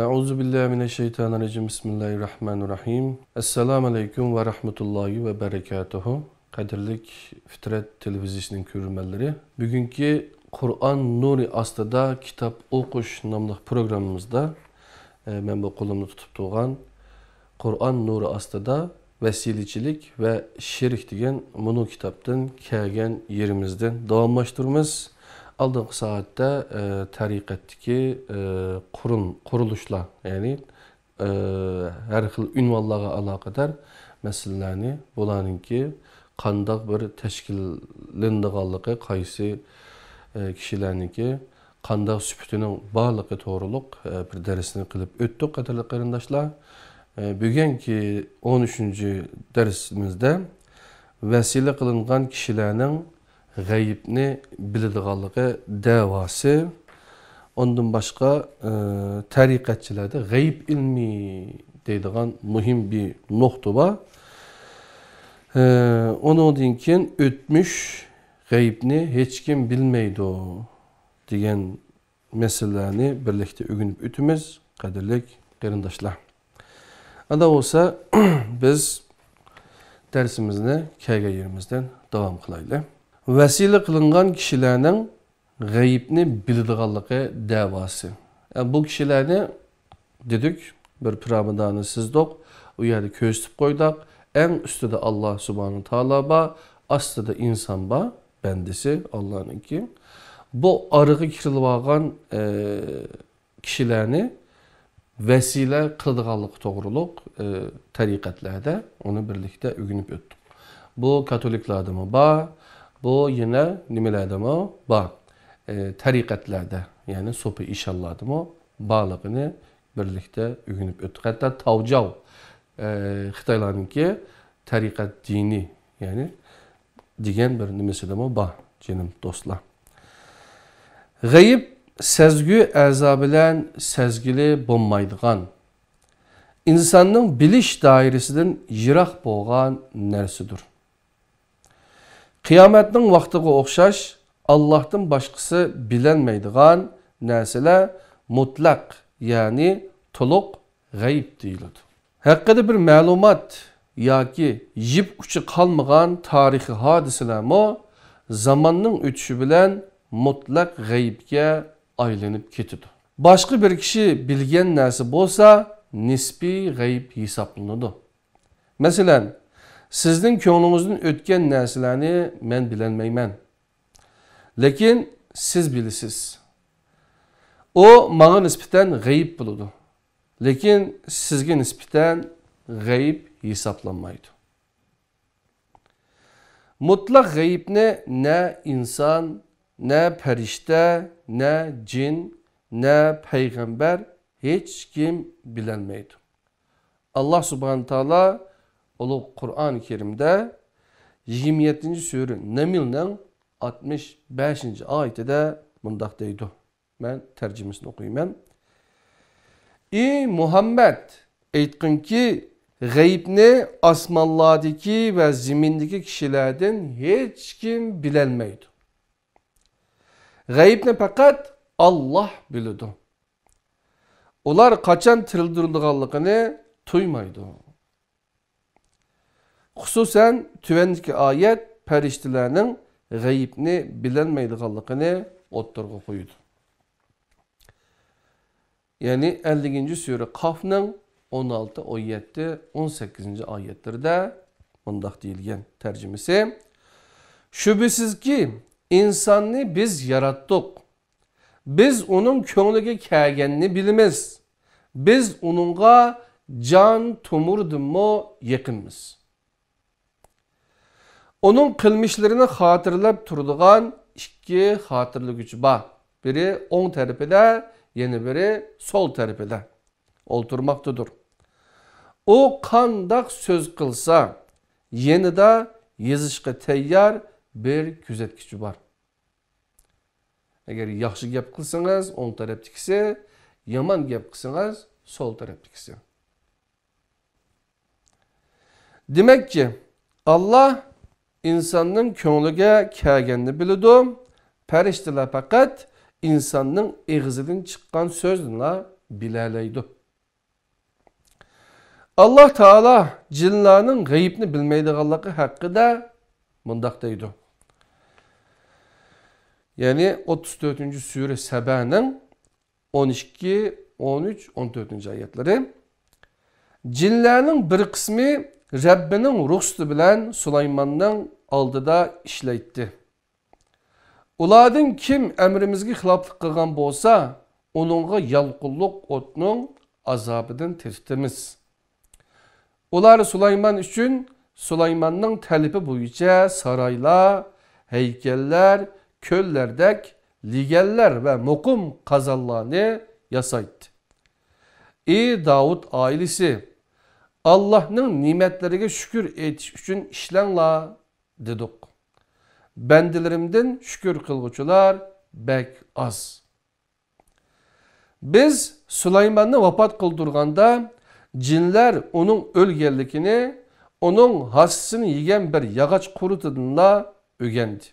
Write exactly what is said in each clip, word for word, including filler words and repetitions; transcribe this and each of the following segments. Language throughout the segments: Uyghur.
أعوذ بالله من الشيطان الرجيم. بسم الله الرحمن الرحيم. السلام عليكم ورحمة الله وبركاته. قەدىرلىك فىترەت تېلېۋىزىيىسىنىڭ كۆرۈرمەنلىرى، بۈگۈنكى قۇرئان نۇرى ئاستىدا كىتاب ئوقۇش ناملىق پروگراممىمىزدا، ئە، مەن بۇ قولۇمدا تۇتۇپ تۇرغان قۇرئان نۇرى ئاستىدا ۋەسىلىچىلىك ۋە شېرىك دېگەن مۇنۇ كىتابتىن كەلگەن يېرىمىزدىن داۋاملاشتۇرىمىز. ئالدىنقى سائەتتە، ئە، تەرىقەتتىكى، ئە، قۇرۇم-، قۇرۇلۇشلار، يەنى، ئە، ھەر خىل ئۇنۋانلارغا ئالاقىدار مەسىلىلەرنى، بۇلارنىڭكى قانداق بىر تەشكىللىنىدىغانلىقى، قايسى، ئە، كىشىلەرنىڭكى قانداق سۈپىتىنىڭ بارلىقى توغرۇلۇق، ئە، بىر دەرسنى قىلىپ ئۆتتۇق، قەدىرلىك قېرىنداشلار. ئە، بۈگۈنكى ئون ئۈچىنچى دەرسىمىزدە ۋەسىلە قىلىنغان كىشىلەرنىڭ غەيىبنى بىلىدىغانلىقى دەۋاسى، ئۇندىن باشقا، ئە، تەرىقەتچىلەردە غەيىب ئىلمى دەيدىغان مۇھىم بىر نۇقتا بار. ئە، ئۇنىڭدىن كېيىن ئۆتمۈش غەيىبنى ھېچكىم بىلمەيدۇ دېگەن مەسىلىلەرنى بىرلىكتە ئۆگىنىپ ئۆتىمىز، قەدىرلىك قېرىنداشلار. ئاندا بولسا، بىز دەرسىمىزنى كەلگەن يېرىمىزدىن داۋام قىلايلى. ۋەسىلە قىلىنغان كىشىلەرنىڭ غەيىبنى بىلىدىغانلىقى دەۋاسى. ئە، بۇ كىشىلەرنى دېدۇق، بىر پىرامىدانى سىزدۇق، ئۇ يەردە كۆرسىتىپ قويدۇق. ئەڭ ئۈستىدە ئاللا سۇبھانەھۇ تائالا بار، ئاستىدا ئىنسان بار، بەندىسى ئاللانىڭكى. بۇ ئارىغا كىرىلىۋالغان، ئە، كىشىلەرنى ۋەسىلە قىلىدىغانلىقى توغرۇلۇق، ئە، تەرىقەتلەردە ئۇنى بىرلىكتە ئۆگىنىپ ئۆتتۇق. بۇ كاتولىكلاردىمۇ بار، بۇ يەنە نېمىلەردىمۇ بار. ئە، تەرىقەتلەردە، يەنى سوپى ئىشانلاردىمۇ بارلىقىنى بىرلىكتە ئۆگىنىپ ئۆتتۇق. ھەتتا تاۋجاۋ، ئە، خىتايلارنىڭكى تەرىقەت دىنى، يەنى دېگەن بىر نېمىسىدىمۇ بار، جېنىم دوستلار. غەيىب سەزگۈ ئەزا بىلەن سەزگىلى بولمايدىغان، ئىنساننىڭ بىلىش دائىرىسىدىن يىراق بولغان نەرسىدۇر. قىيامەتنىڭ ۋاقتىغا ئوخشاش ئاللاھتىن باشقىسى بىلەلمەيدىغان نەرسىلەر مۇتلەق، يەنى تولۇق غەيىب دېيىلىدۇ. ھەققىدە بىر مەلۇمات ياكى يىپ ئۇچى قالمىغان تارىخىي ھادىسىلەرمۇ زاماننىڭ ئۆتۈشى بىلەن مۇتلەق غەيىبكە ئايلىنىپ كېتىدۇ. باشقا بىر كىشى بىلگەن نەرسە بولسا نىسپىي غەيىب ھېسابلىنىدۇ. مەسىلەن، سىزنىڭ كۆڭلىڭىزدىن ئۆتكەن نەرسىلەرنى مەن بىلەلمەيمەن. لېكىن سىز بىلىسىز. ئۇ ماڭا نىسبەتەن غەيىب بولىدۇ. لېكىن سىزگە نىسبەتەن غەيىب ھېسابلانمايدۇ. مۇتلەق غەيىبنى نە ئىنسان، نە پەرىشتە، نە جىن، نە پەيغەمبەر، ھېچكىم بىلەلمەيدۇ. ئاللا سۇبھانە تائالا ئۇلۇغ قۇرئان كەرىمدە يىگىرمە يەتتىنچى سۈرە نەملنىڭ ئاتمىش بەشىنچى ئايىتىدە مۇنداق دەيدۇ. مەن تەرجىمىسىنى ئوقۇيمەن. ئى مۇھەممەد، ئېيتقىنكى، غەيىبنى ئاسمانلاردىكى ۋە زېمىندىكى كىشىلەردىن ھېچكىم بىلەلمەيدۇ. غەيىبنى پەقەت ئاللا بىلىدۇ. ئۇلار قاچان تىرىلدۈرۈلىدىغانلىقىنى تۇيمايدۇ. خۇسۇسەن، تۆۋەندىكى ئايەت پەرىشتىلەرنىڭ غەيىبنى بىلەلمەيدىغانلىقىنى ئوتتۇرىغا قويىدۇ. يەنى ئەللىكىنچى سۈرە قافنىڭ ئون ئالتە، ئون يەتتە، ئون سەككىزىنچى ئايەتلىرىدە مۇنداق دېيىلگەن تەرجىمىسى: شۈبھىسىزكى، ئىنساننى بىز ياراتتۇق. بىز ئۇنىڭ كۆڭلىگە كەلگەننى بىلىمىز. بىز ئۇنىڭغا جان تومۇرىدىنمۇ يېقىنمىز. ئۇنىڭ قىلمىشلىرىنى خاتىرىلەپ تۇرىدىغان ئىككى خاتىرىلىگۈچى بار. بىرى ئوڭ تەرىپىدە، يەنە بىرى سول تەرىپىدە ئولتۇرماقتىدۇر. ئۇ قانداق سۆز قىلسا، يېنىدا يېزىشقا تەييار بىر كۆزەتكۈچى بار. ئەگەر ياخشى گەپ قىلسىڭىز، ئوڭ تەرەپتىكىسى، يامان گەپ قىلسىڭىز، سول تەرەپتىكىسى. دېمەككى، ئاللا ئىنساننىڭ كۆڭلىگە كەلگەننى بىلىدۇ، پەرىشتىلەر پەقەت ئىنساننىڭ ئېغىزىدىن چىققان سۆزنىلا بىلەلەيدۇ. ئاللاھ تائالا جىنلارنىڭ غەيىبنى بىلمەيدىغانلىقى ھەققىدە مۇنداق دەيدۇ. يەنى ئوتتۇز تۆتىنچى سۈرە سەبەنىڭ ئون ئىككى، ئون ئۈچ، ئون تۆتىنچى ئايەتلىرى. جىنلەرنىڭ بىر قىسمى رەببىنىڭ رۇخسىتى بىلەن سۇلايماننىڭ ئالدىدا ئىشلەيتتى. ئۇلاردىن كىم ئەمرىمىزگە خىلاپلىق قىلغان بولسا، ئۇنىڭغا يالقۇنلۇق ئوتنىڭ ئازابىدىن تېتىتىمىز. ئۇلار سۇلايمان ئۈچۈن سۇلايماننىڭ تەلىپى بويىچە سارايلار، ھەيكەللەر، كۆللەردەك لېگەنلەر ۋە مۇقىم قازانلارنى ياسايتتى. ئى داۋۇت ئائىلىسى، ئاللاھنىڭ نېمەتلىرىگە شۈكۈر ئېيتىش ئۈچۈن ئىشلەڭلار، دېدۇق. بەندىلىرىمدىن شۈكۈر قىلغۇچىلار بەك ئاز. بىز سۇلايماننى ۋاپات قىلدۇرغاندا، جىنلەر ئۇنىڭ ئۆلگەنلىكىنى ئۇنىڭ ھاسىسىنى يېگەن بىر ياغاچ قۇرۇتىدىنلا ئۆگەندى.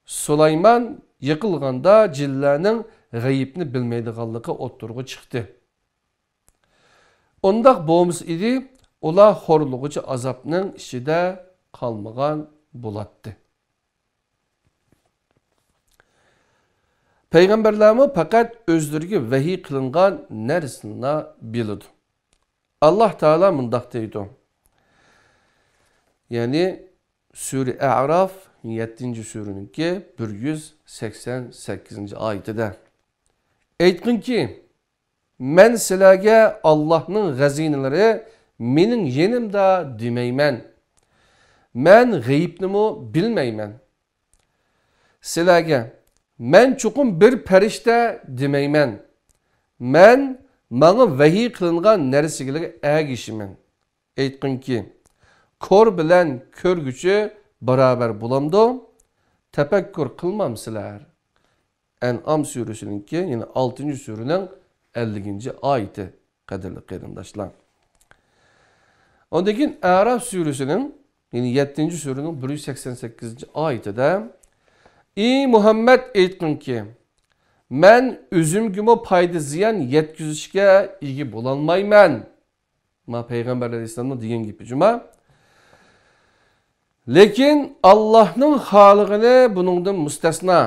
سۇلايمان يىقىلغاندا، جىنلەرنىڭ غەيىبنى بىلمەيدىغانلىقى ئوتتۇرىغا چىقتى. ئۇنداق بولمىسا ئىدى، ئۇلار خورلىغۇچى ئازابنىڭ ئىچىدە قالمىغان بولاتتى. پەيغەمبەرلەرمۇ پەقەت ئۆزلىرىگە ۋەھىي قىلىنغان نەرسىنىلا بىلىدۇ. ئاللاھ تائالا مۇنداق دەيدۇ. يەنى سۈرە ئەراف، يەتتىنچى سۈرىنىڭكى بىر يۈز سەكسەن سەككىزىنچى ئايىتىدە. ئېيتقىنكى، مەن سىلەرگە ئاللاھنىڭ غەزىنىلىرى مېنىڭ يېنىمدا دېمەيمەن. مەن غەيىبنىمۇ بىلمەيمەن. سىلەرگە، مەن چوقۇم بىر پەرىشتە دېمەيمەن. مەن ماڭا ۋەھىي قىلىنغان نەرسىلەرگە ئەگىشىمەن. ئېيتقىنكى، كور بىلەن كۆرگۈچى باراۋەر بولامدۇ؟ تەپەككۇر قىلمامسىلەر؟ ئەنئام سۈرىسىنىڭكى، يەنى ئالتىنچى سۈرىنىڭ ئەللىكىنچى ئايىتى، قەدىرلىك قېرىنداشلار. ئاندىن كېيىن ئەراف سۈرىسىنىڭ، يەنى يەتتىنچى سۈرىنىڭ بىر يۈز سەكسەن سەككىزىنچى ئايىتىدە، ئى مۇھەممەد، ئېيتقىنكى، مەن ئۆزۈمگىمۇ پايدا زىيان يەتكۈزۈشكە ئىگە بولالمايمەن. ما پەيغەمبەر ئەلەيھىسسالامنىڭ دېگەن گېپى جۇما. لېكىن ئاللاھنىڭ خالىغىنى بۇنىڭدىن مۇستەسنا.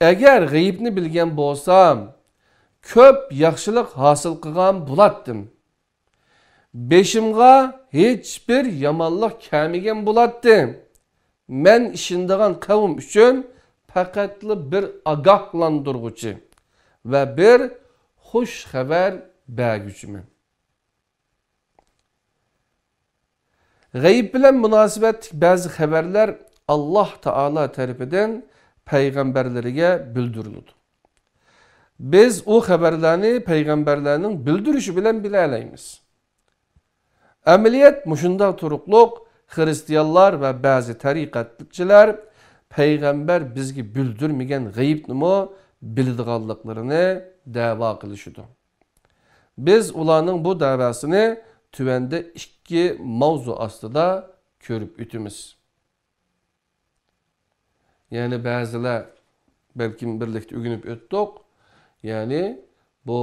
ئەگەر غەيىبنى بىلگەن بولسام، كۆپ ياخشىلىق ھاسىل قىلغان بولاتتىم. بېشىمغا ھېچبىر يامانلىق كەلمىگەن بولاتتى. مەن ئىشىنىدىغان قەۋم ئۈچۈن پەقەتلا بىر ئاگاھلاندۇرغۇچى ۋە بىر خۇش خەۋەر بەرگۈچىمەن. غەيىب بىلەن مۇناسىۋەتلىك بەزى خەۋەرلەر ئاللاھ تائالا تەرىپىدىن پەيغەمبەرلىرىگە بىلدۈرۈلىدۇ. بىز ئۇ خەۋەرلەرنى پەيغەمبەرلەرنىڭ بىلدۈرۈشى بىلەن بىلەلەيمىز. ئەمەلىيەت مۇشۇنداق تۇرۇقلۇق، خىرىستىيانلار ۋە بەزى تەرىقەتچىلەر پەيغەمبەر بىزگە بىلدۈرمىگەن غەيىبنىمۇ بىلىدىغانلىقلىرىنى دەۋا قىلىشىدۇ. بىز ئۇلارنىڭ بۇ دەۋاسىنى تۆۋەندە ئىككى ماۋزۇ ئاستىدا كۆرۈپ ئۆتىمىز. يەنى بەزىلەر بەلكىم بىرلىكتە ئۆگىنىپ ئۆتتۇق. يەنى بۇ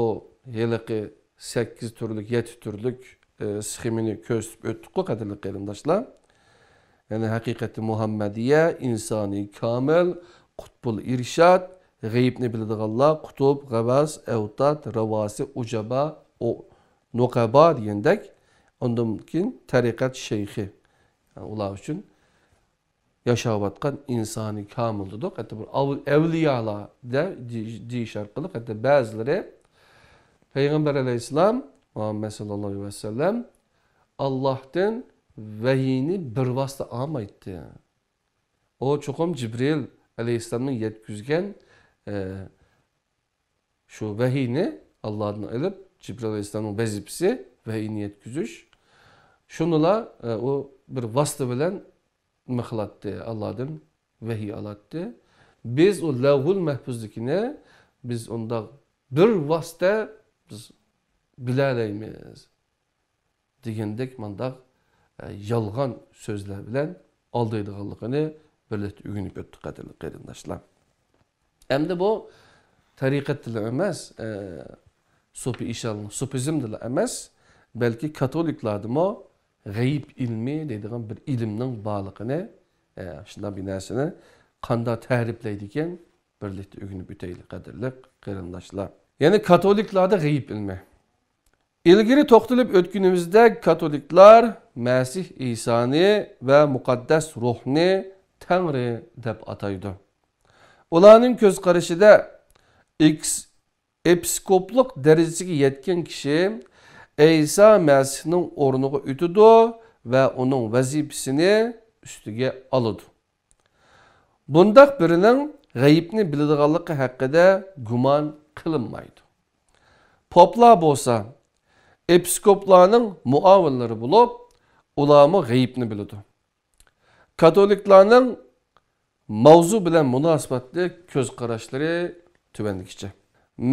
ھېلىقى سەككىز تۈرلۈك، يەتتە تۈرلۈك، ئى، سخېمىنى كۆرسىتىپ ئۆتتۇققۇ، قەدىرلىك قېرىنداشلار. يەنى ھەقىقەتى مۇھەممەدىيە، ئىنسانى كامىل، قۇتبۇل ئىرشاد، غەيىبنى بىلىدىغانلار، قۇتۇب، غەۋەس، ئەۋتاد، رەۋاسى، ئۇجابا، ئۇ-، نۇقەبا دېگەندەك، ئاندىن كېيىن تەرىقەت شەيخى. يەنى ئۇلار ئۈچۈن ياشاۋاتقان ئىنسانى كامىل دېدۇق. ھەتتا بىر ئەۋ-، ئەۋلىيالار دە-، دېيىش، دېيىش ئارقىلىق، ھەتتا بەزىلىرى پەيغەمبەر ئەلەيھىسسالام، مۇھەممەد ساللاللاھۇ ئەلەيھى ۋەسەللەم، ئاللاھتىن ۋەھىينى بىر ۋاسىتە ئالمايتتى. ئۇ چوقۇم جىبرىل ئەلەيھىسسالامنىڭ يەتكۈزگەن، ئە، شۇ ۋەھىينى ئاللادىن ئېلىپ، جىبرىل ئەلەيھىسسالامنىڭ ۋەزىپىسى ۋەھىينى يەتكۈزۈش. شۇنىلا، ئە، ئۇ بىر ۋاسىتە بىلەن نېمە قىلاتتى؟ ئاللادىن ۋەھىي ئالاتتى. بىز ئۇ لەۋھۇل مەھپۇزدىكىنى بىز ئۇنداق بىر ۋاسىتە بىز بىلەلەيمىز دېگەندەك مانداق، ئە، يالغان سۆزلەر بىلەن ئالدايدىغانلىقىنى بىرلىكتە ئۆگىنىپ ئۆتتۇق، قەدىرلىك قېرىنداشلار. ئەمدى بۇ تەرىقەتتىلا ئەمەس، ئە، سوپى ئىشان، سوپىزمدىلا ئەمەس، بەلكى كاتولىكلاردىمۇ غەيىب ئىلمى دەيدىغان بىر ئىلىمنىڭ بارلىقىنى، ئە، شۇنداق بىر نەرسىنى قانداق تەرىپلەيدىكەن، بىرلىكتە ئۆگىنىپ ئۆتەيلى، قەدىرلىك قېرىنداشلار. يەنى كاتولىكلاردا غەيىب ئىلمى. ئىلگىرى توختىلىپ ئۆتكىنىمىزدەك، كاتولىكلار مەسىھ ئىسانى ۋە مۇقەددەس روھنى تەڭرى دەپ ئاتايدۇ. ئۇلارنىڭ كۆز قارىشىدا ئېكس-، ئېپىسكوپلۇق دەرىجىسىگە يەتكەن كىشى ئەيسا مەسىھنىڭ ئورنىغا ئۆتىدۇ ۋە ئۇنىڭ ۋەزىپىسىنى ئۈستىگە ئالىدۇ. بۇنداق بىرىنىڭ غەيىبنى بىلىدىغانلىقى ھەققىدە گۇمان قىلىنمايدۇ. پوپلار بولسا ئېپىسكوپلارنىڭ مۇئاۋىنلىرى بولۇپ، ئۇلارمۇ غەيىبنى بىلىدۇ. كاتولىكلارنىڭ ماۋزۇ بىلەن مۇناسىۋەتلىك كۆز قاراشلىرى تۆۋەندىكىچە.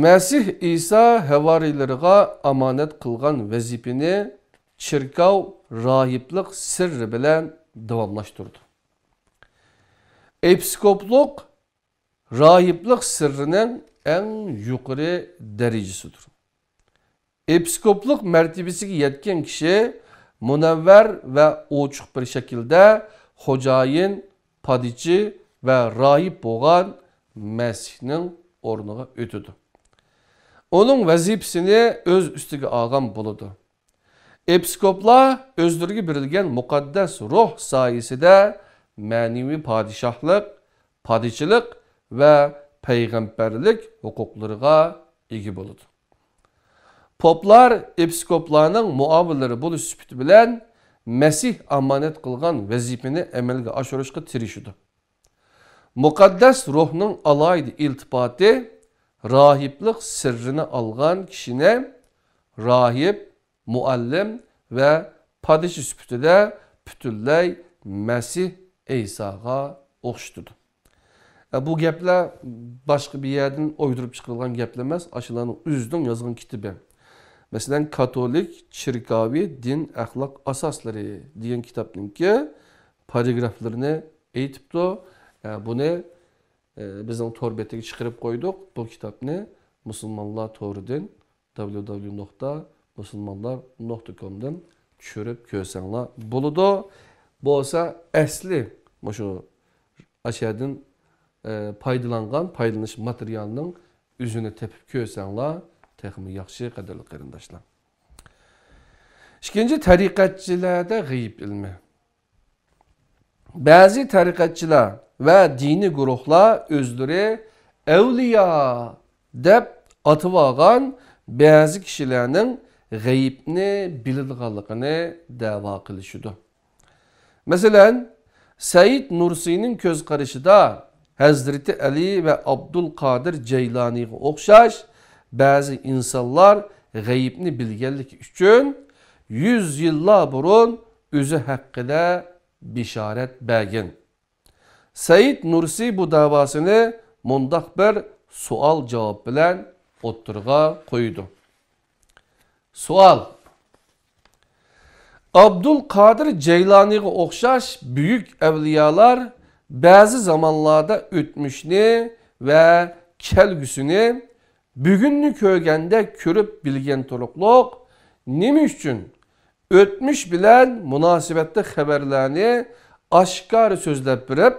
مەسىھ ئىسا ھەۋارىيلىرىغا ئامانەت قىلغان ۋەزىپىنى چېركاۋ راھىبلىق سىررى بىلەن داۋاملاشتۇرىدۇ. ئېپىسكوپلۇق راھىبلىق سىررىنىڭ ئەڭ يۇقىرى دەرىجىسىدۇر. ئېپىسكوپلۇق مەرتىۋىسىگە يەتكەن كىشى مۇنەۋۋەر ۋە ئوچۇق بىر شەكىلدە خوجايىن، پادىچى ۋە راھىب بولغان مەسىھنىڭ ئورنىغا ئۆتىدۇ. ئۇنىڭ ۋەزىپىسىنى ئۆز ئۈستىگە ئالغان بولىدۇ. ئېپىسكوپلار ئۆزلىرىگە بېرىلگەن مۇقەددەس روھ سايىسىدە مەنىۋى پادىشاھلىق، پادىچىلىق ۋە پەيغەمبەرلىك ھوقۇقلىرىغا ئىگە بولىدۇ. پوپلار ئېپىسكوپلارنىڭ مۇئاۋىنلىرى بولۇش سۈپىتى بىلەن مەسىھ ئامانەت قىلغان ۋەزىپىنى ئەمەلگە ئاشۇرۇشقا تىرىشىدۇ. مۇقەددەس روھنىڭ ئالاھىدە ئىلتىپاتى راھىبلىق سىررىنى ئالغان كىشىنى راھىب، مۇئەللىم ۋە پادىچى سۈپىتىدە پۈتۈنلەي مەسىھ ئەيساغا ئوخشىتىدۇ. ئە، بۇ گەپلەر باشقا بىر يەردىن ئويدۇرۇپ چىقىرىلغان گەپلەر ئەمەس، ئاشۇلارنىڭ ئۆزىنىڭ يازغان كىتابى. مەسىلەن، كاتولىك چېركاۋى دىن ئەخلاق ئاساسلىرى دېگەن كىتابنىڭكى پاراگرافلىرىنى ئېيتىپتۇ. ئە، بۇنى، ئە، بىزنىڭ تور بېتىگە چىقىرىپ قويدۇق. بۇ كىتابنى مۇسۇلمانلار تورىدىن، دابليۇ دابليۇ نۇقتا مۇسۇلمانلار نۇقتا كومدىن چۈشۈرۈپ كۆرسەڭلار بولىدۇ. بولسا ئەسلى مۇشۇ ئاشۇ يەردىن، ئە، پايدىلانغان پايدىلىنىش ماتېرىيالىنىڭ ئۆزىنى تېپىپ كۆرسەڭلار تېخىمۇ ياخشى، قەدىرلىك قېرىنداشلار. ئىككىنچى، تەرىقەتچىلەردە غەيىب ئىلمى. بەزى تەرىقەتچىلەر ۋە دىنىي گۇرۇھلار ئۆزلىرى ئەۋلىيا دەپ ئاتىۋالغان بەزى كىشىلەرنىڭ غەيىبنى بىلىدىغانلىقىنى دەۋا قىلىشىدۇ. مەسىلەن، سەئىد نۇرسىنىڭ كۆز قارىشىدا ھەزرىتى ئەلى ۋە ئابدۇل قادىر جەيلانىغا ئوخشاش بەزى ئىنسانلار غەيىبنى بىلگەنلىكى ئۈچۈن يۈز يىللار بۇرۇن ئۆزى ھەققىدە بېشارەت بەرگەن. سەئىد نۇرسى بۇ دەۋاسىنى مۇنداق بىر سوئال-جاۋاب بىلەن ئوتتۇرىغا قويىدۇ. سوئال. ئابدۇل قادىر جەيلانىغا ئوخشاش بۈيۈك ئەۋلىيالار بەزى زامانلاردا ئۆتمۈشنى ۋە كەلگۈسىنى بۈگۈننى كۆرگەندەك كۆرۈپ بىلگەن تۇرۇقلۇق، نېمە ئۈچۈن ئۆتمۈش بىلەن مۇناسىۋەتلىك خەۋەرلەرنى ئاشكارا سۆزلەپ بېرىپ،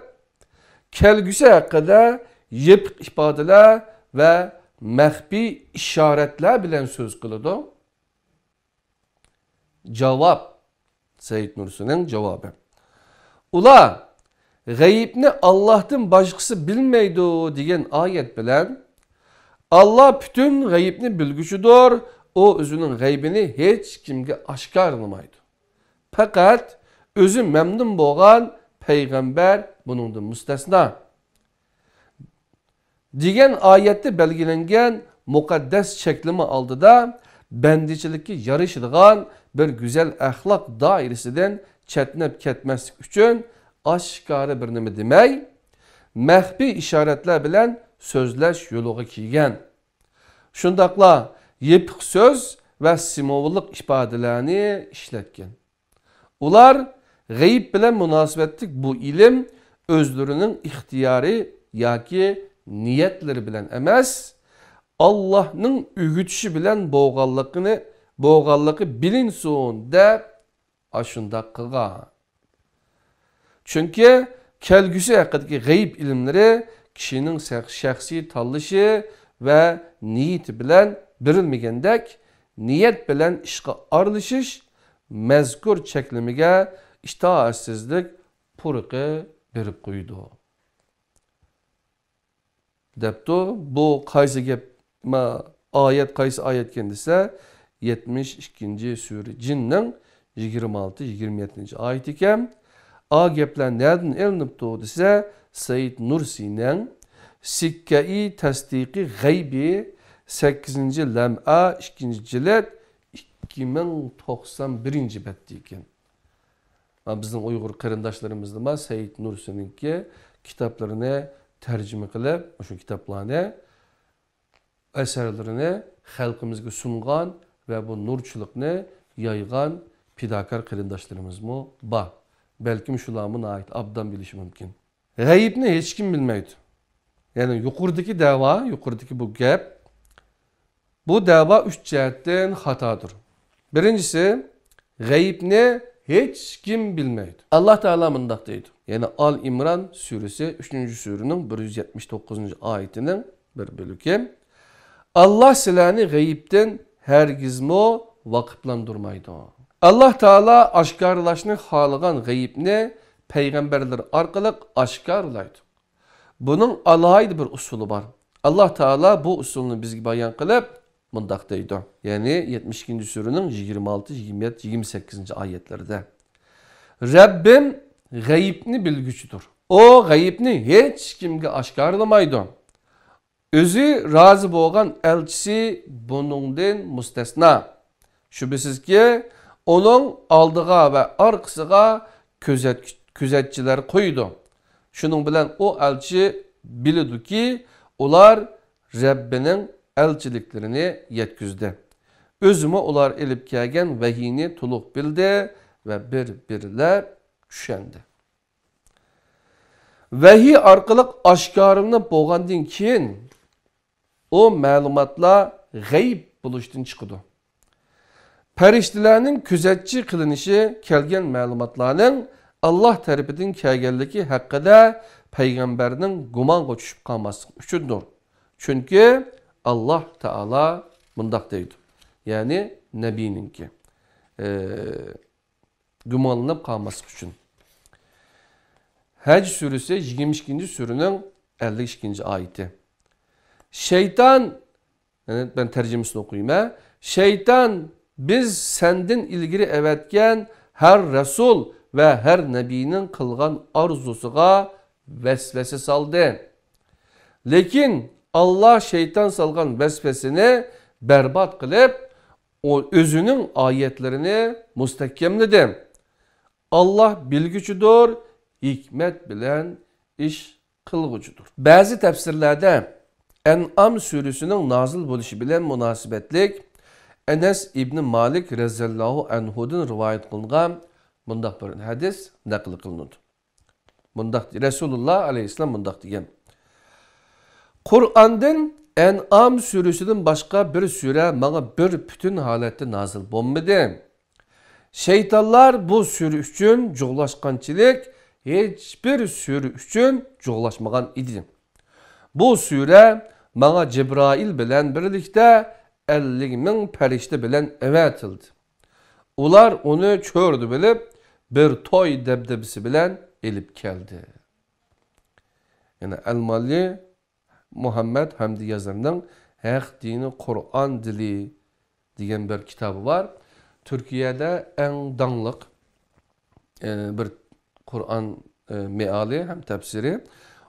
كەلگۈسى ھەققىدە يېپىق ئىپادىلەر ۋە مەخپىي ئىشارەتلەر بىلەن سۆز قىلىدۇ؟ جاۋاب. سەئىد نۇرسىنىڭ جاۋابى. ئۇلار غەيىبنى ئاللاھتىن باشقىسى بىلمەيدۇ دېگەن ئايەت بىلەن ئاللا پۈتۈن غەيىبنى بىلگۈچىدۇر، ئۇ ئۆزىنىڭ غەيبىنى ھېچ كىمگە ئاشكارىلىمايدۇ. پەقەت ئۆزى مەمنۇن بولغان پەيغەمبەر بۇنىڭدىن مۇستەسنا. دېگەن ئايەتتە بەلگىلەنگەن مۇقەددەس چەكلىمە ئالدىدا بەندىچىلىككە يارىشىدىغان بىر گۈزەل ئەخلاق دائىرىسىدىن چەتنەپ كەتمەسلىك ئۈچۈن ئاشكارا بىر نېمە دېمەي، مەخپىي ئىشارەتلەر بىلەن سۆزلەش يولىغا كىرگەن. شۇنداقلا يېپىق سۆز ۋە سىمۋوللۇق ئىپادىلەرنى ئىشلەتكەن. ئۇلار غەيىب بىلەن مۇناسىۋەتلىك بۇ ئىلىم ئۆزلىرىنىڭ ئىختىيارى ياكى نىيەتلىرى بىلەن ئەمەس، ئاللاھنىڭ ئۆگىتىشى بىلەن بولغانلىقىنى، بولغانلىقى بىلىنسۇن دەپ ئاشۇنداق قىلغان. چۈنكى كەلگۈسى ھەققىدىكى غەيىب ئىلىملىرى كىشىنىڭ سەخ-، شەخسىي تاللىشى ۋە نىيىتى بىلەن بېرىلمىگەندەك، نىيەت بىلەن ئىشقا ئارىلىشىش مەزكۇر چەكلىمىگە ئىتائەتسىزلىك پۇرىقى بېرىپ قويىدۇ. دەپتۇ. بۇ قايسى گەپ، ما، ئايەت قايسى ئايەتكەن دېسە، يەتمىش ئىككىنچى سۈرە جىننىڭ يىگىرمە ئالتە، يىگىرمە يەتتىنچى ئايىتى ئىكەن. ئا گەپلەر نەدىن ئېلىنىپتۇ دېسە، سەيىد نۇرسىنىڭ سىككەئى تەستىقى غەيبى، سەككىزىنچى لەمئە، ئىككىنچى جىلد، ئىككى مىڭ توقسان بىرىنچى بەتتە ئىكەن. ھە، بىزنىڭ ئۇيغۇر قېرىنداشلىرىمىزدىمۇ سەيىد نۇرسىنىڭكى كىتابلىرىنى تەرجىمە قىلىپ، مۇشۇ كىتابلارنى، ئەسەرلىرىنى خەلقىمىزگە سۇنغان ۋە بۇ نۇرچىلىقنى يايغان پىداكار قېرىنداشلىرىمىزمۇ بار. بەلكىم شۇلارمۇ ناھايىتى ئابدان بىلىشى مۇمكىن. غەيىبنى ھېچكىم بىلمەيدۇ. يەنى يۇقىرىدىكى دەۋا، يۇقىرىدىكى بۇ گەپ، بۇ دەۋا ئۈچ جەھەتتىن خاتادۇر. بىرىنچىسى، غەيىبنى ھېچكىم بىلمەيدۇ. ئاللا تائالا مۇنداق دەيدۇ. يەنى ئال ئىمران سۈرىسى، ئۈچىنچى سۈرىنىڭ بىر يۈز يەتمىش توققۇزىنچى ئايىتىنىڭ بىر بۆلىكى. ئاللا سىلەرنى غەيىبتىن ھەرگىزمۇ ۋاقىپلاندۇرمايدۇ. ئاللا تائالا ئاشكارىلاشنى خالىغان غەيىبنى پەيغەمبەرلىرى ئارقىلىق ئاشكارىلايدۇ. بۇنىڭ ئالاھىدە بىر ئۇسۇلى بار. ئاللا تائالا بۇ ئۇسۇلنى بىزگە بايان قىلىپ مۇنداق دەيدۇ. يەنى يەتمىش ئىككىنچى سۈرىنىڭ يىگىرمە ئالتە، يىگىرمە يەتتە، يىگىرمە سەككىزىنچى ئايەتلىرىدە. رەببىم غەيىبنى بىلگۈچىدۇر. ئۇ غەيىبنى ھېچكىمگە ئاشكارىلىمايدۇ. ئۆزى رازى بولغان ئەلچىسى بۇنىڭدىن مۇستەسنا. شۈبھىسىزكى، ئۇنىڭ ئالدىغا ۋە ئارقىسىغا كۆزەت-، كۆزەتچىلەر قويىدۇ. شۇنىڭ بىلەن ئۇ ئەلچى بىلىدۇكى، ئۇلار رەببىنىڭ ئەلچىلىكلىرىنى يەتكۈزدى. ئۆزىمۇ ئۇلار ئېلىپ كەلگەن ۋەھىينى تولۇق بىلدى ۋە بىر-بىرلەپ چۈشەندى. ۋەھىي ئارقىلىق ئاشكارىلىنىپ بولغاندىن كېيىن، ئۇ مەلۇماتلار غەيىب بولۇشتىن چىقىدۇ. پەرىشتىلەرنىڭ كۆزەتچى قىلىنىشى كەلگەن مەلۇماتلارنىڭ ئاللا تەرىپىدىن كەلگەنلىكى ھەققىدە پەيغەمبەرنىڭ گۇمانغا چۈشۈپ قالماسلىقى ئۈچۈندۇر. چۈنكى ئاللا تائالا مۇنداق دەيدۇ، يەنى نەبىينىڭكى، ئى، گۇمانلىنىپ قالماسلىق ئۈچۈن. ھەج سۈرىسى، يىگىرمە ئىككىنچى سۈرىنىڭ ئەللىك ئىككىنچى ئايىتى. شەيتان، يەنى مەن تەرجىمىسىنى ئوقۇيمەن. شەيتان بىز سەندىن ئىلگىرى ئەۋەتكەن ھەر رەسۇل ۋە ھەر نەبىينىڭ قىلغان ئارزۇسىغا ۋەسۋەسە سالدى. لېكىن ئاللا شەيتان سالغان ۋەسۋەسىنى بەربات قىلىپ، ئۇ ئۆزىنىڭ ئايەتلىرىنى مۇستەھكەملىدى. ئاللا بىلگۈچىدۇر، ھېكمەت بىلەن ئىش قىلغۇچىدۇر. بەزى تەپسىرلەردە ئەنئام سۈرىسىنىڭ نازىل بولۇشى بىلەن مۇناسىۋەتلىك ئەنەس ئىبنى مالىك رەزىياللاھۇ ئەنھۇدىن رىۋايەت قىلىنغان مۇنداق بىر ھەدىس نەقىل قىلىنىدۇ. مۇنداق، رەسۇلۇللا ئەلەيھىسسالام مۇنداق دېگەن: «قۇرئاندىن ئەنئام سۈرىسىدىن باشقا بىر سۈرە ماڭا بىر پۈتۈن ھالەتتە نازىل بولمىدى. شەيتانلار بۇ سۈرە ئۈچۈن جۇغلاشقانچىلىك ھېچبىر سۈرە ئۈچۈن جۇغلاشمىغان ئىدى. بۇ سۈرە ماڭا جەبرائىل بىلەن بىرلىكتە ئەللىك مىڭ پەرىشتە بىلەن ئەۋەتىلدى. ئۇلار ئۇنى چۆرىدىۋېلىپ، بىر توي دەبدەبىسى بىلەن ئېلىپ كەلدى.» يەنى ئەلمالى مۇھەممەد ھەمدى يازارنىڭ ھەق دىنى قۇرئان دىلى دېگەن بىر كىتابى بار. تۈركىيەدە ئەڭ داڭلىق، ئى، بىر قۇرئان، ئى، مېئالى ھەم تەپسىرى.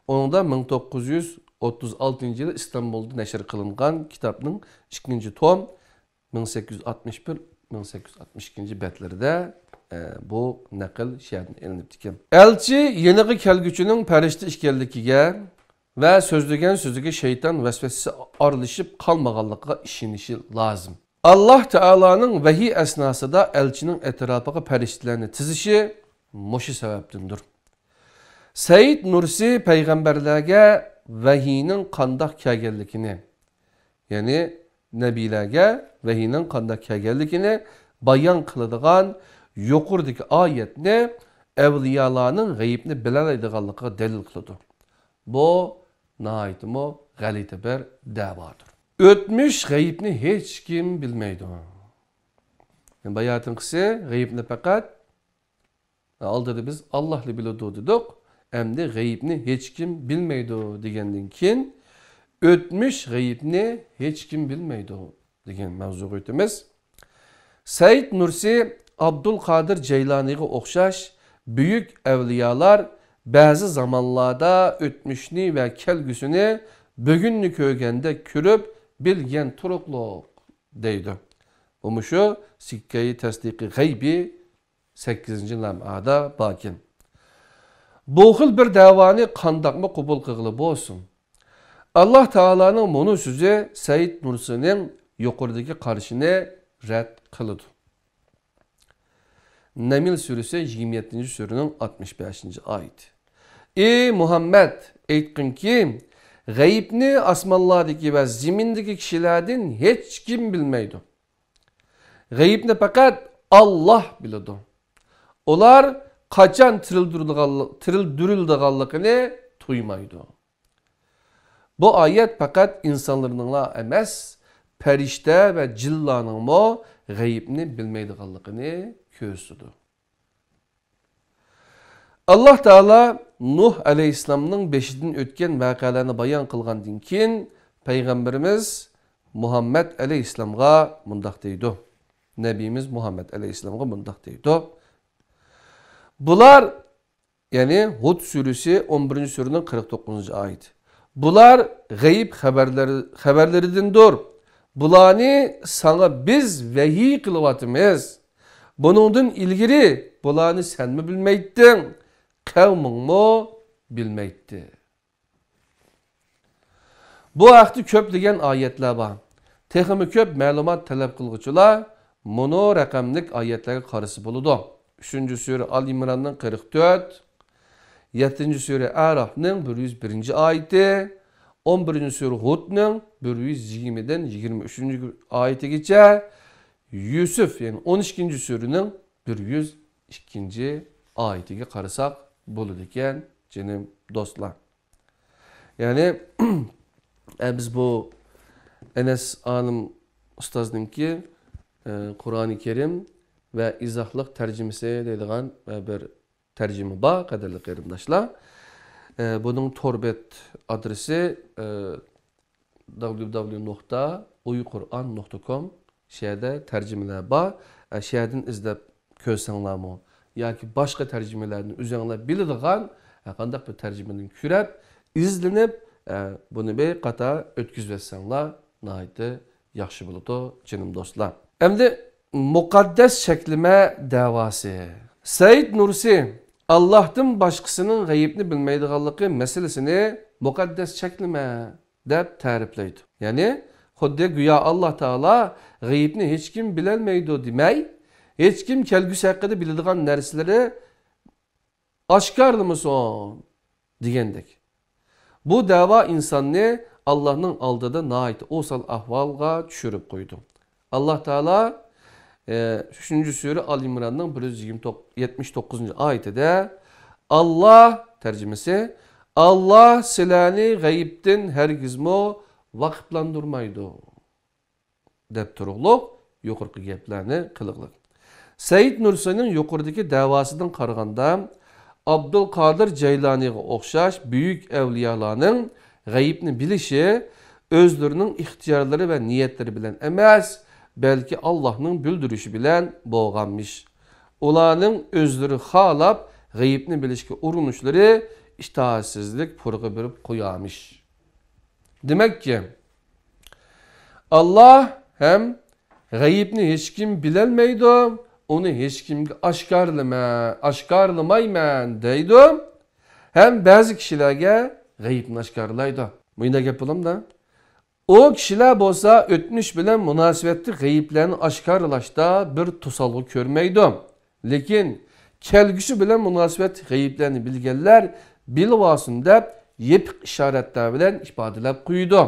ئۇنىڭدا مىڭ توققۇز يۈز ئوتتۇز ئالتىنچى يىلى ئىستانبۇلدا نەشر قىلىنغان كىتابنىڭ ئىككىنچى توم، مىڭ سەككىز يۈز ئاتمىش بىر، مىڭ سەككىز يۈز ئاتمىش ئىككىنچى بەتلىرىدە، ئە، بۇ نەقىل شۇ يەردىن ئېلىنىپتىكەن. ئەلچى يېنىغا كەلگۈچىنىڭ پەرىشتە ئىكەنلىكىگە ۋە سۆزلىگەن سۆزىگە شەيتان ۋەسۋەسىسى ئارىلىشىپ قالمىغانلىقىغا ئىشىنىشى لازىم. ئاللا تائالانىڭ ۋەھىي ئەسناسىدا ئەلچىنىڭ ئەتراپىغا پەرىشتىلەرنى تىزىشى مۇشۇ سەۋەبتىندۇر. سەيىد نۇرسى پەيغەمبەرلەرگە ۋەھىينىڭ قانداق كەلگەنلىكىنى، يەنى نەبىيلەرگە ۋەھىينىڭ قانداق كەلگەنلىكىنى بايان قىلىدىغان يۇقىرىدىكى ئايەتنى ئەۋلىيالارنىڭ غەيىبنى بىلەلەيدىغانلىقىغا دەلىل قىلىدۇ. بۇ ناھايىتىمۇ غەلىتە بىر دەۋادۇر. ئۆتمۈش غەيىبنى ھېچكىم بىلمەيدۇ. يەنى باياتىنقىسى غەيىبنى پەقەت ئالدىدا بىز ئاللاھلا بىلىدۇ دېدۇق. ئەمدى غەيىبنى ھېچكىم بىلمەيدۇ دېگەندىن كېيىن، ئۆتمۈش غەيىبنى ھېچكىم بىلمەيدۇ دېگەن مەۋزۇغا ئۆتىمىز. سەئىد نۇرسى، ئابدۇل قادىر جەيلانىغا ئوخشاش بۈيۈك ئەۋلىيالار بەزى زامانلاردا ئۆتمۈشنى ۋە كەلگۈسىنى بۈگۈننى كۆرگەندەك كۆرۈپ بىلگەن تۇرۇقلۇق دەيدۇ. بۇ مۇشۇ سىككەي تەسدىقى غەيبى سەككىزىنچى لەمھەدە باركەن. بۇ خىل بىر دەۋانى قانداقمۇ قوبۇل قىلغىلى بولسۇن؟ ئاللاھ تائالانىڭ مۇنۇ سۆزى سەئىد نۇرسىنىڭ يۇقىرىدىكى قارىشىنى رەت قىلىدۇ. نەمل سۈرىسى يىگىرمە يەتتىنچى سۈرىنىڭ ئاتمىش بەشىنچى ئايىتى. ئى مۇھەممەد، ئېيتقىنكى، غەيىبنى ئاسمانلاردىكى ۋە زېمىندىكى كىشىلەردىن ھېچكىم بىلمەيدۇ. غەيىبنى پەقەت ئاللاھ بىلىدۇ. ئۇلار قاچان تىرىلدۈرۈلىدىغانلىقىنى تۇيمايدۇ. بۇ ئايەت پەقەت ئىنسانلارنىڭلا ئەمەس، پەرىشتە ۋە جىنلارنىڭمۇ غەيىبنى بىلمەيدىغانلىقىنى كۆرسىتىدۇ. ئاللاھ تائالا نۇھ ئەلەيھىسسالامنىڭ بېشىدىن ئۆتكەن ۋەقەلەرنى بايان قىلغاندىن كېيىن، پەيغەمبىرىمىز مۇھەممەد ئەلەيھىسسالامغا مۇنداق دەيدۇ. نەبىيىمىز مۇھەممەد ئەلەيھىسسالامغا مۇنداق دەيدۇ. بۇلار، يەنى ھۇد سۈرىسى ئون بىرىنچى سۈرىنىڭ قىرىق توققۇزىنچى ئايىتى. بۇلار غەيىب خەۋەرلىرى، خەۋەرلىرىدىندۇر. بۇلارنى ساڭا بىز ۋەھىي قىلىۋاتىمىز. بۇنىڭدىن ئىلگىرى بۇلارنى سەنمۇ بىلمەيتتىڭ، قەۋمىڭمۇ بىلمەيتتى. بۇ ھەقتە كۆپلىگەن ئايەتلەر بار. تېخىمۇ كۆپ مەلۇمات تەلەپ قىلغۇچىلار مۇنۇ رەقەملىك ئايەتلەرگە قارىسا بولىدۇ. ئۈچىنچى سۈرە ئال ئىمراننىڭ قىرىق تۆت، يەتتىنچى سۈرە ئەراپنىڭ بىر يۈز بىرىنچى ئايىتى، ئون بىرىنچى سۈرە ھۇدنىڭ بىر يۈز يىگىرمىدىن يىگىرمە ئۈچىنچى ئايىتىگىچە، يۈسۈف، يەنى ئون ئىككىنچى سۈرىنىڭ بىر يۈز ئىككىنچى ئايىتىگە قارىساق بولىدىكەن، جېنىم دوستلار. يەنى، ئە، بىز بۇ ئەنەس ئالىم ئۇستازنىڭكى، ئە، قۇرئانى كەرىم ۋە ئىزاھلىق تەرجىمىسى دەيدىغان، ئە، بىر تەرجىمە بار، قەدىرلىك قېرىنداشلار. ئە، بۇنىڭ تور بەت ئادرېسى، ئە، دابليۇ دابليۇ نۇقتا ئۇيقۇرئان نۇقتا كوم. شۇ يەردە تەرجىمىلەر بار. ئە، شۇ يەردىن ئىزدەپ كۆرسەڭلارمۇ ياكى باشقا تەرجىمىلەرنى ئۆزۈڭلار بىلىدىغان، ئە، قانداق بىر تەرجىمىدىن كۆرۈپ، ئىزدىنىپ، ئە، بۇنى بىر قاتا ئۆتكۈزۈۋەتسەڭلار ناھايىتى ياخشى بولىدۇ، جېنىم دوستلار. ئەمدى مۇقەددەس چەكلىمە دەۋاسى. سەئىد نۇرسى ئاللاھتىن باشقىسىنىڭ غەيىبنى بىلمەيدىغانلىقى مەسىلىسىنى مۇقەددەس چەكلىمە دەپ تەرىپلەيدۇ. يەنى، خۇددى گويا ئاللاھ تائالا غەيىبنى ھېچكىم بىلەلمەيدۇ دېمەي، ھېچكىم كەلگۈسى ھەققىدە بىلىدىغان نەرسىلىرى ئاشكارىلىمىسۇن دېگەندەك. بۇ دەۋا ئىنساننى ئاللاھنىڭ ئالدىدا ناھايىتى ئوسال ئەھۋالغا چۈشۈرۈپ قويىدۇ. ئاللاھ تائالا، ئە، ئۈچىنچى سۈرە ئال ئىمراننىڭ بىر يۈز يەتمىش توققۇزىنچى ئايىتىدە، ئاللاھ، تەرجىمىسى، ئاللاھ سىلەرنى غەيىبتىن ھەرگىزمۇ ۋاقىپلاندۇرمايدۇ دەپ تۇرۇقلۇق يۇقىرىقى گەپلەرنى قىلغىلى. سەئىد نۇرسىنىڭ يۇقىرىدىكى دەۋاسىدىن قارىغاندا، ئابدۇل قادىر جەيلانىغا ئوخشاش بۈيۈك ئەۋلىيالارنىڭ غەيىبنى بىلىشى ئۆزلىرىنىڭ ئىختىيارلىرى ۋە نىيەتلىرى بىلەن ئەمەس، بەلكى ئاللاھنىڭ بىلدۈرۈشى بىلەن بولغانمىش. ئۇلارنىڭ ئۆزلىرى خالاپ غەيىبنى بىلىشكە ئۇرۇنۇشلىرى ئىتائەتسىزلىك پۇرىقى بېرىپ قويارمىش. دېمەككى، ئاللاھ ھەم غەيىبنى ھېچكىم بىلەلمەيدۇ، ئۇنى ھېچكىمگە ئاشكارىلىمە-، ئاشكارىلىمايمەن دەيدۇ، ھەم بەزى كىشىلەرگە غەيىبنى ئاشكارىلايدۇ. مۇنداق گەپ بولامدا؟ ئۇ كىشىلەر بولسا ئۆتمۈش بىلەن مۇناسىۋەتلىك غەيىبلەرنى ئاشكارىلاشتا بىر توسالغۇ كۆرمەيدۇ. لېكىن كەلگۈسى بىلەن مۇناسىۋەتلىك غەيىبلەرنى بىلگەنلەر بىلىۋالسۇن دەپ يېپىق ئىشارەتلەر بىلەن ئىپادىلەپ قويىدۇ.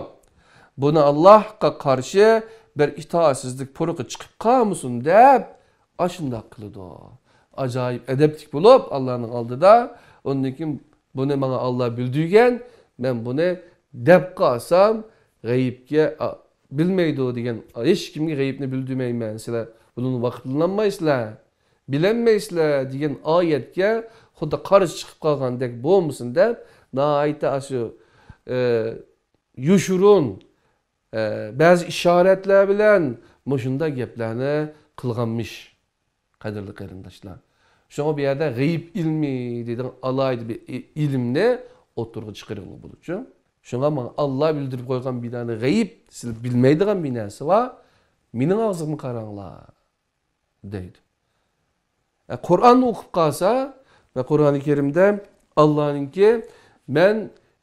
بۇنى ئاللاھقا قارشى بىر ئىتائەتسىزلىك پۇرىقى چىقىپ قالمىسۇن دەپ، ئاشۇنداق قىلىدۇ. ئاجايىپ ئەدەپلىك بولۇپ، ئاللانىڭ ئالدىدا، ئۇندىن كېيىن بۇنى ماڭا ئاللا بىلدۈرگەن، مەن بۇنى دەپ قالسام، غەيىبكە، ئا، بىلمەيدۇ دېگەن، ھېچكىمگە غەيىبنى بىلدۈرمەيمەن، سىلەر بۇنىڭدىن ۋاقىپلىنالمايسىلەر، بىلەلمەيسىلەر دېگەن ئايەتكە خۇددى قارشى چىقىپ قالغاندەك بولمىسۇن دەپ، ناھايىتى ئاشۇ، ئە، يوشۇرۇن، ئە، بەزى ئىشارەتلەر بىلەن مۇشۇنداق گەپلەرنى قىلغانمىش، قەدىرلىك قېرىنداشلار. شۇڭا بۇ يەردە غەيىب ئىلمى دېگەن ئالاھىدە بىر ئى-، ئىلىمنى ئوتتۇرىغا چىقىرغىلى بولىدۇ. شۇڭا ماڭا ئاللا بىلدۈرۈپ قويغان بىر دانە غەيىب، سىز بىلمەيدىغان بىر نەرسە بار، مېنىڭ ئاغزىمغا قاراڭلار، دەيدۇ. ئە، قۇرئاننى ئوقۇپ قالسا، ۋە قۇرئانى كەرىمدە ئاللانىڭكى، مەن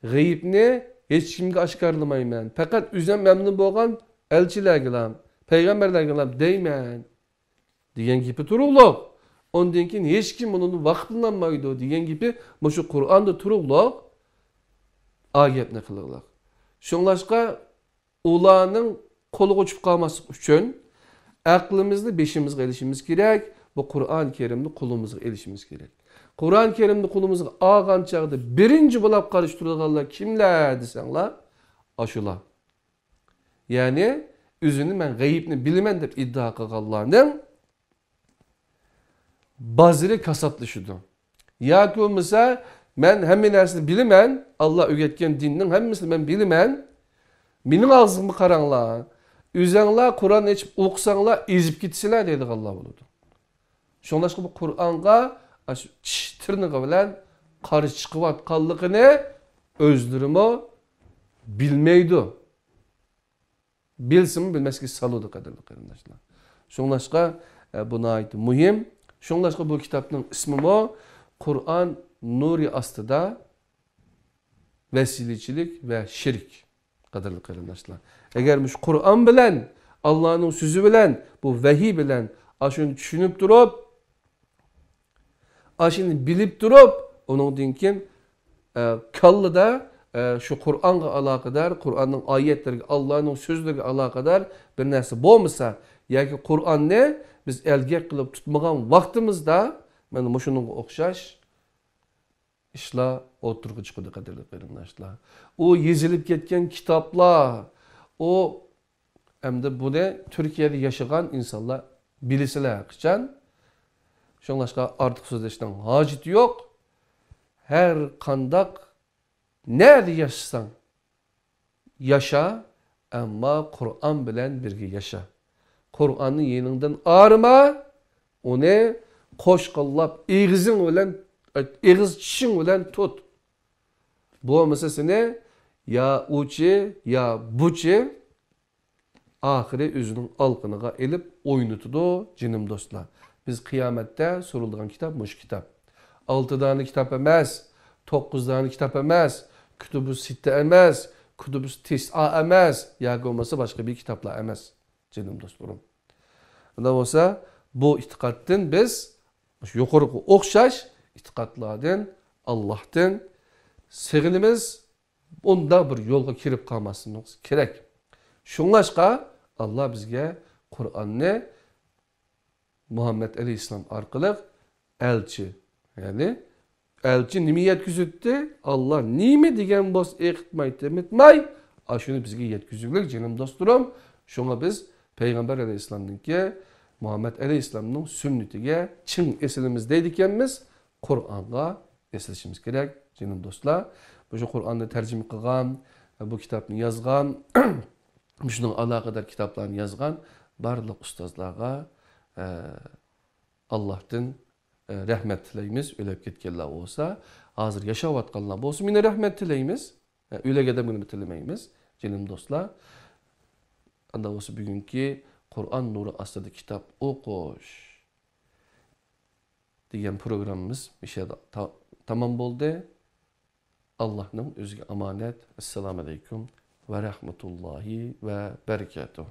غەيىبنى ھېچكىمگە ئاشكارىلىمايمەن، پەقەت ئۆزۈم مەمنۇن بولغان ئەلچىلەرگىلا، پەيغەمبەرلەرگىلا دەيمەن، دېگەن گېپى تۇرۇقلۇق. ئۇندىن كېيىن ھېچكىم بۇنىڭدىن ۋاقىپلىنالمايدۇ دېگەن گېپى مۇشۇ قۇرئاندا تۇرۇقلۇق. ئا گەپنى قىلغۇلۇق. شۇڭلاشقا ئۇلارنىڭ قولىغا چۈشۈپ قالماسلىق ئۈچۈن ئەقلىمىزنى بېشىمىزغا ئېلىشىمىز كېرەك، بۇ قۇرئان كەرىمنى قولىمىزغا ئېلىشىمىز كېرەك. قۇرئان كەرىمنى قولىمىزغا ئالغان چاغدا بىرىنچى بولاپ قارشى تۇرىدىغانلار كىملەر دېسەڭلار، ئاشۇلار. يەنى ئۆزىنى مەن غەيىبنى بىلىمەن دەپ ئىددىئا قىلغانلارنىڭ بازىرى كاساتلىشىدۇ. ياكى بولمىسا، مەن ھەممە نەرسىنى بىلىمەن، ئاللا ئۆگەتكەن دىننىڭ ھەممىسىنى مەن بىلىمەن، مېنىڭ ئاغزىمغا قاراڭلار، ئۆزەڭلار قۇرئان ئېچىپ ئوقۇساڭلار ئېزىپ كېتىسىلەر دەيدىغانلار بولىدۇ. شۇڭلاشقا بۇ قۇرئانغا ئاشۇ چىش تىرنىقى بىلەن قارشى چىقىۋاتقانلىقىنى ئۆزلىرىمۇ بىلمەيدۇ. بىلسىمۇ بىلمەسكە سالىدۇ، قەدىرلىك قېرىنداشلار. شۇڭلاشقا، ئە، بۇ ناھايىتى مۇھىم. شۇڭلاشقا بۇ كىتابنىڭ ئىسمىمۇ قۇرئان نۇرى ئاستىدا ۋەسىلىچىلىك ۋە شىرك، قەدىرلىك قېرىنداشلار. ئەگەر مۇشۇ قۇرئان بىلەن، ئاللانىڭ سۆزى بىلەن، بۇ ۋەھىي بىلەن ئاشۇنى چۈشىنىپ تۇرۇپ، ئاشۇنى بىلىپ تۇرۇپ، ئۇنىڭدىن كېيىن، ئە، كاللىدا، ئە، شۇ قۇرئانغا ئالاقىدار، قۇرئاننىڭ ئايەتلىرىگە، ئاللانىڭ سۆزلىرىگە ئالاقىدار بىر نەرسە بولمىسا، ياكى قۇرئاننى بىز ئەلگەك قىلىپ تۇتمىغان ۋاقتىمىزدا، مانا مۇشۇنىڭغا ئوخشاش ئىشلار ئوتتۇرىغا چىقىدۇ، قەدىرلىك قېرىنداشلار. ئۇ يېزىلىپ كەتكەن كىتابلار، ئۇ ئەمدى بۇنى تۈركىيەدە ياشىغان ئىنسانلار بىلىسىلەر قاچان. شۇڭلاشقا ئارتۇق سۆزلەشنىڭ ھاجىتى يوق. ھەر قانداق، نەدە ياشىساڭ ياشا، ئەمما قۇرئان بىلەن بىرگە ياشا. قۇرئاننى يېنىڭدىن ئايرىما، ئۇنى قوشقانلاپ ئېغىزىڭ بىلەن، ئېغىز چىشىڭ بىلەن تۇت. بولمىسا سېنى يا ئۇچى، يا بۇچى ئاخىرى ئۆزىنىڭ ئالىقىنىغا ئېلىپ ئوينىتىدۇ، جېنىم دوستلار. بىز قىيامەتتە سورىلىدىغان كىتاب مۇشۇ كىتاب. ئالتە دانە كىتاب ئەمەس، توققۇز دانە كىتاب ئەمەس، كۇتۇبۇ سىتتە ئەمەس، كۇتۇبۇ تىسئا ئەمەس، ياكى بولمىسا باشقا بىر كىتابلار ئەمەس، جېنىم دوستلىرىم. ئۇنداق بولسا، بۇ ئېتىقادتىن بىز، مۇشۇ يۇقىرىقىغا ئوخشاش ئېتىقادلاردىن، ئاللاھتىن سېغىنىمىز، ئۇنداق بىر يولغا كىرىپ قالماسلىقىمىز كېرەك. شۇڭلاشقا، ئاللا بىزگە قۇرئاننى مۇھەممەد ئەلەيھىسسالام ئارقىلىق ئەلچى، يەنى ئەلچى نېمە يەتكۈزۈتتى؟ ئاللا نېمە دېگەن بولسا ئېقىتماي، تېمىتماي، ئاشۇنى بىزگە يەتكۈزگۈلۈك، جېنىم دوستلىرىم. شۇڭا بىز پەيغەمبەر ئەلەيھىسسالامنىڭكى، مۇھەممەد ئەلەيھىسسالامنىڭ سۈننىتىگە چىڭ ئېسىلىمىز دەيدىكەنمىز، قۇرئانغا ئېسىلىشىمىز كېرەك، جېنىم دوستلار. مۇشۇ قۇرئاننى تەرجىمە قىلغان، بۇ كىتابنى يازغان، مۇشۇنىڭغا ئالاقىدار كىتابلارنى يازغان بارلىق ئۇستازلارغا، ئە، ئاللاھتىن، ئە، رەھمەت تىلەيمىز. ئۆلۈپ كەتكەنلەر بولسا، ھازىر ياشاۋاتقانلار بولسا، مېنى رەھمەت تىلەيمىز. ئە، ئۆلگەن ئادەمگە نېمە تىلىمەيمىز، جېنىم دوستلار. ئاندا بولسا بۈگۈنكى قۇرئان نۇرى ئاستىدا كىتاب ئوقۇش دېگەن پروگراممىمىز مۇشۇ يەردە تا-، تامام بولدى. ئاللاھنىڭ ئۆزىگە ئامانەت. ئەسسالامۇ ئەلەيكۇم ۋە رەھمەتۇللاھى ۋە بەرىكاتۇھ.